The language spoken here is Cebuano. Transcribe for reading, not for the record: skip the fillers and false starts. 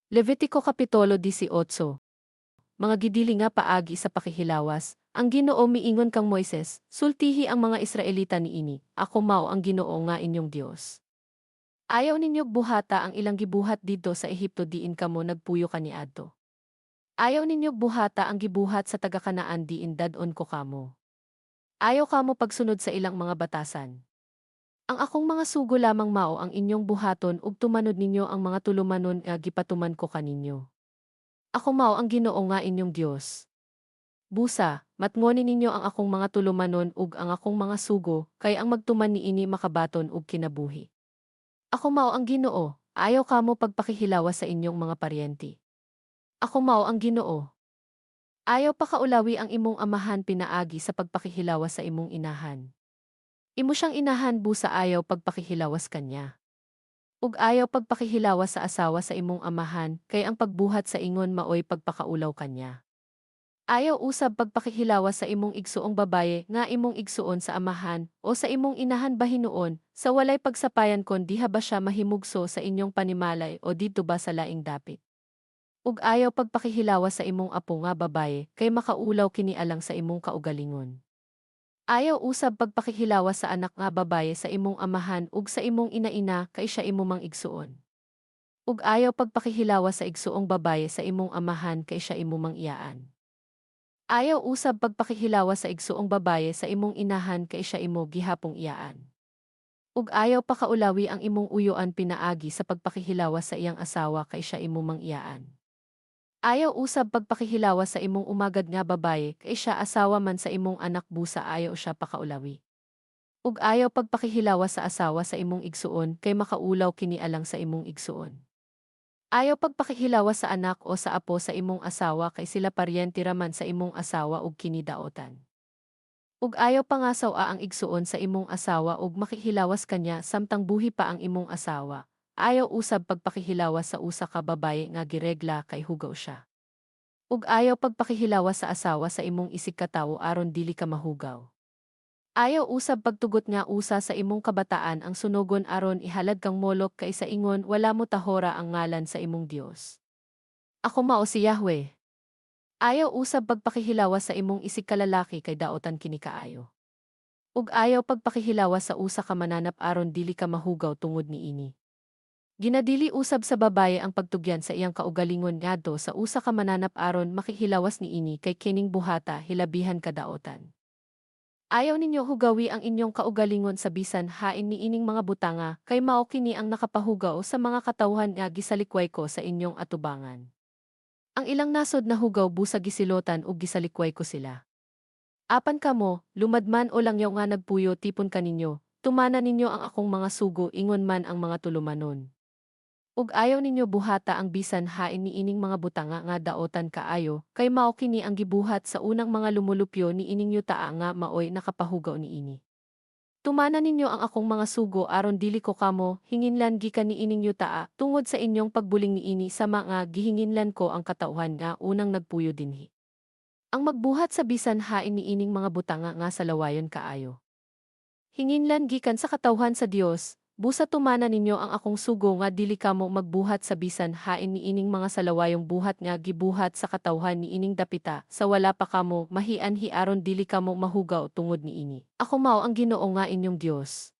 Levitiko Kapitulo 18. Mga gidili nga paagi sa pakihilawas. Ang Ginoo miingon kang Moises, "Sultihi ang mga Israelita niini, Ako mao ang Ginoo nga inyong Dios. Ayaw ninyo buhata ang ilang gibuhat didto sa Ehipto diin kamo nagpuyo kaniadto. Ayaw ninyo buhata ang gibuhat sa taga-Kanaan diin dad-on ko kamo. Ayaw kamo pagsunod sa ilang mga batasan. Ang akong mga sugo lamang mao ang inyong buhaton ug tumanod ninyo ang mga tulumanon nga gipatuman ko kaninyo. Ako mao ang Ginoo nga inyong Dios. Busa, matngoni ninyo ang akong mga tulumanon ug ang akong mga sugo, kay ang magtuman niini makabaton og kinabuhi. Ako mao ang Ginoo. Ayaw kamo pagpakihilawas sa inyong mga paryente. Ako mao ang Ginoo. Ayaw pakaulawi ang imong amahan pinaagi sa pagpakihilawas sa imong inahan. Imo siyang inahan, busa ayaw pagpakihilawas kanya. Ug ayaw pagpakihilawas sa asawa sa imong amahan, kay ang pagbuhat sa ingon maoy pagpakaulaw kanya. Ayaw usab pagpakihilawas sa imong igsuong babaye nga imong igsuon sa amahan o sa imong inahan bahinuon sa walay pagsapayan kon diha ba siya mahimugso sa inyong panimalay o didto ba sa laing dapit. Ug ayaw pagpakihilawas sa imong apo nga babaye, kay makaulaw kini alang sa imong kaugalingon. Ayaw usab pagpakihilawas sa anak nga babaye sa imong amahan ug sa imong inaina, kay siya imo mang igsuon. Ug ayaw pagpakihilawas sa igsuong babaye sa imong amahan, kay siya imo mang iyaan. Ayaw usab pagpakihilawas sa igsuong babaye sa imong inahan, kay siya imo gihapong iyaan. Ug ayaw pakaulawi ang imong uyoan pinaagi sa pagpakihilawas sa iyang asawa, kay siya imo mang iyaan. Ayaw usab pagpakihilawas sa imong umagad nga babaye, kay siya asawa man sa imong anak, busa ayaw siya pakaulawi. Ug ayaw pagpakihilawas sa asawa sa imong igsuon, kay makaulaw kini alang sa imong igsuon. Ayaw pagpakihilawas sa anak o sa apo sa imong asawa, kay sila paryente ra man sa imong asawa ug kini daotan. Ug ayaw pangasaw-a ang igsuon sa imong asawa ug makihilawas kanya samtang buhi pa ang imong asawa. Ayaw usab pagpakihilawas sa usa ka babaye nga giregla, kay hugaw siya. Ug ayaw pagpakihilawas sa asawa sa imong isigkatawo aron dili ka mahugaw. Ayaw usab pagtugot nga usa sa imong kabataan ang sunogon aron ihalad kang Molok, kay sa ingon wala mo tahora ang ngalan sa imong Dios. Ako mao si Yahweh. Ayaw usab pagpakihilawas sa imong isigkalalaki, kay daotan kini kaayo. Ug ayaw pagpakihilawas sa usa ka mananap aron dili ka mahugaw tungod niini. Ginadili usab sa babaye ang pagtugyan sa iyang kaugalingon ngadto sa usa ka mananap aron makihilawas niini, kay kining buhata hilabihan kadaotan. Ayaw ninyo hugawi ang inyong kaugalingon sa bisan hain niining mga butanga, kay mao kini ang nakapahugaw sa mga katawhan nga gisalikway ko sa inyong atubangan. Ang ilang nasod nahugaw, busa gisilotan ug gisalikway ko sila. Apan kamo, lumad man o langyaw nga nagpuyo tipon kaninyo, tumana ninyo ang akong mga sugo ingon man ang mga tulumanon. Ug ayaw ninyo buhata ang bisan hain niining mga butanga nga daotan kaayo, kay mao kini ang gibuhat sa unang mga lumulupyo niining yutaa nga maoy nakapahugaw niini. Tumana ninyo ang akong mga sugo aron dili ko kamo hinginlan gikan niining yutaa tungod sa inyong pagbuling niini, sama nga gihinginlan ko ang katawhan nga unang nagpuyo dinhi. Ang magbuhat sa bisan hain niining mga butanga nga salawayon kaayo, hinginlan gikan sa katawhan sa Dios. Busa tumana ninyo ang akong sugo nga dili kamo magbuhat sa bisan hain niining mga salawayong buhat nga gibuhat sa katawhan niining dapita sa wala pa kamo mahianhi aron dili kamo mahugaw tungod niini. Ako mao ang Ginoo nga inyong Dios.